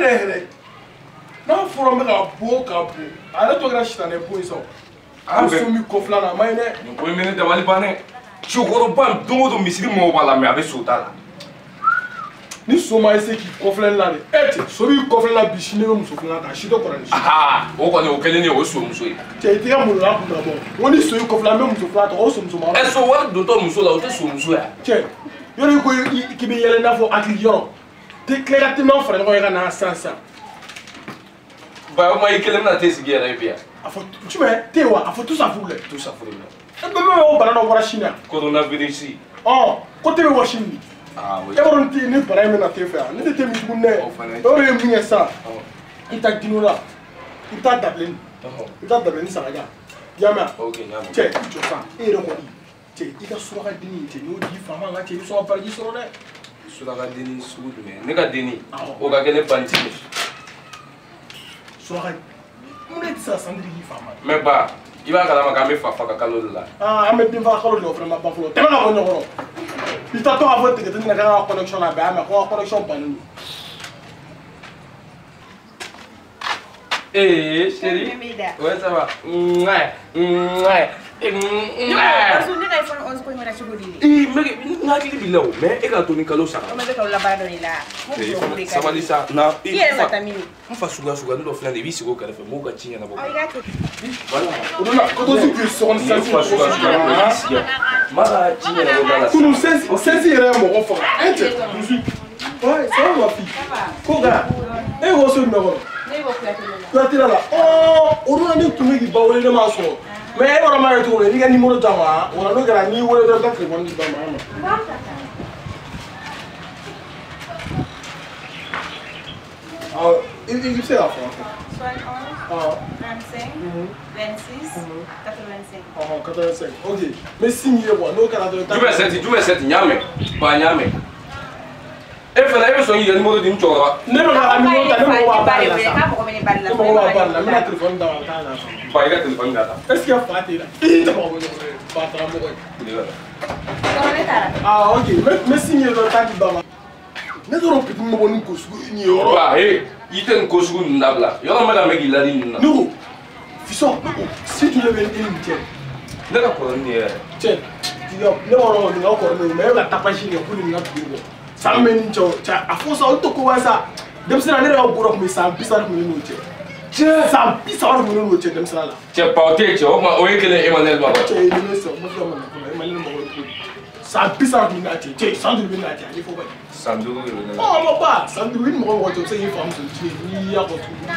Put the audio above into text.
yɛrɛ yɛrɛ n'a fɔra n bɛ ka bɔ ka bɔ a yɛrɛ tɔ kɛra sitanɛ bon ye sa a bɛ so min kɔfɛla la a ma ɲi dɛ. Nin ko in bɛ ne dabali ban dɛ. Cɛkɔrɔba don o don misiri mɔgɔw b'a la mais a bɛ so ta la. Ni so ma essayer k'i kɔfilɛ la de e cɛ so b'i kɔfilɛ la bi sini bɛ muso filanan ta a si tɛ kɔrɔ ni si. O kɔni o kɛlen de o ye somuso ye. Cɛ i t'i ka maloya kun labɔ n ko ni so y'i kɔfilɛ an bɛ muso filanan ta o somuso ma. Ɛ so wari dontɔ muso la o tɛ somuso ye. Cɛ yɔrɔ i ko k'i bɛ yɛlɛ i n'a fɔ hakili yɔrɔ tila ka teliman fara ɲɔgɔn kan ka na sisan sisan. Ba o ma i kelen bɛna te sigi yɛrɛ ye bi yan. A fɔ jumɛn te wa a fɔ tout ça furu lɛ. Tout ça furu lɛ. E bɛɛ o bana dɔ bɔra Chine yan. Coronavirus. Ɔ ko te bɛ bɔ Chine de. E b'a dɔn te ni bana in bɛ na te fɛ yan ne tɛ te min tuguni dɛ. O de ye mun ye sisan i bɛ taa Guinée la i bɛ taa dabilenni i bɛ taa dabilenni san ka di yan i y'a mɛn wa. Cɛ i jɔ sisan e yɛrɛ kɔni cɛ i ka suraka denni cɛ n'i y'o di fa ma nka cɛ i bɛ sɔn ka baraji sɔrɔ dɛ. Suraka denni sugu jumɛn ne ka denni o ka kɛ ne bantinin. Suraka mun de tɛ se ka san duuru k'i fa ma. Mais ba i b'a kalama k'an bɛ fa faga kalo de la. An bɛ den faga kalo de la o fana ma ban fɔlɔ tɛmɛ ka bɔ ɲɔgɔn kɔrɔ. I taatɔ k'a fɔ tigɛtigi ɲɛna k'an ka connexion na bɛn a ma ko n ka connexion bannen don. Eh chérie. Ouais ça va. Ouais. Ouais. Parce que ne ka iPhone 11 ko in kɛra cogo di de. Ee n hakili b'i la o mais e k'a to ni kalo sara. O ma bɛ kalo labaara dɔ de la. Sabali sa na. I yɛrɛ ma taa min? N fa suguya suguya ne dɔ filɛ nin ye i b'i sigi o kɛrɛfɛ n b'o ka ci ɲɛnabɔ. Ɔ i k'a to. Voilà. O don na ko si tun ye sokɔnɔ sisan. N fa suguya suguya ne dɔ i b'i sigi yan. N b'a ka ci ɲɛnabɔ da la. Kunun 16 yɛrɛ ye mɔgɔ faga. E cɛ dusu. Ouais ça va ma fille. Ko ka e ko so jumɛn kɔnɔ? Ne bɔ Kuyate la. Kuyate la. Ɔ o don na ne tun bɛ k'i ba wele ne m'a sɔrɔ. Mais e yɔrɔ ma ye cogo min i b'i ka numéro d'a ma o la n'o kɛra n'i wele dɔrɔn i ka téléphone di ba ma. Awɔ i bɛ se k'a fɔ. 71 35 26 85. Ɔhɔn 85 ok n bɛ signe ye quoi n'o kɛra dɔrɔn. Jumɛn sɛti n y'a mɛn ba n y'a mɛn. E fana e bɛ sɔn k'i ka numéro di n cɛkɔrɔba. Ne bɛ ka numéro ta ne mago b'a baara la sa. K'a mago bɛ ne ba de la. Ne mago b'a baara la n bɛna téléphone d'a ma a bɛ taa n'a sɔrɔ. Ba i ka téléphone d'a ta. Est ce que fa t'e la? I tɛ mɔgɔ bɔ ɲɔgɔn ye fa taara mɔgɔ ye. Ne taara. Ah ok n bɛ signe ye dɔrɔn taa di ba ma. Ne dɔrɔn petit bɛ bɔ ni ko sugu nin yɔrɔ. Ba ee i tɛ nin ko sugu ninnu dabila yɔrɔ n bɛ ka mɛn k'i ladi ninnu na. Ne ko fisɔn ne ko si jumɛn bɛ e ni cɛ. Ne ka kɔrɔ ni nin ye yɛrɛ. Cɛ ne b'a dɔn nin ka kɔrɔ ne ye mais e bɛ ka tapage kɛ ko nin ka dugu kɔ. San bɛ ni cɛ o cɛ a fɔ sa olu tɛ ko wɛrɛ sa denmisɛnnin ne yɛrɛ ka go dɔ tun bɛ san 30 tun bɛ ne n'o cɛ. Cɛ san 30 tun bɛ ne n'o cɛ denmisɛnninya la. Cɛ ba o tɛ yen cɛ o tuma o ye kelen Emmanuel ma. Cɛ ye ne sɔn n bɛ fɛ ka na kuma Emmanuel mago bɛ cogo di. San 30 tun bɛ n'a cɛ cɛ san 5 bɛ n'a cɛ a ɲɛfɔ ba ye. San 5 de bɛ ne la. Ɔ ma ba san 5 i ni mɔgɔ mɔgɔ cɛ o bɛ se k'i fa muso ci n'i y'a fɔ tuguni.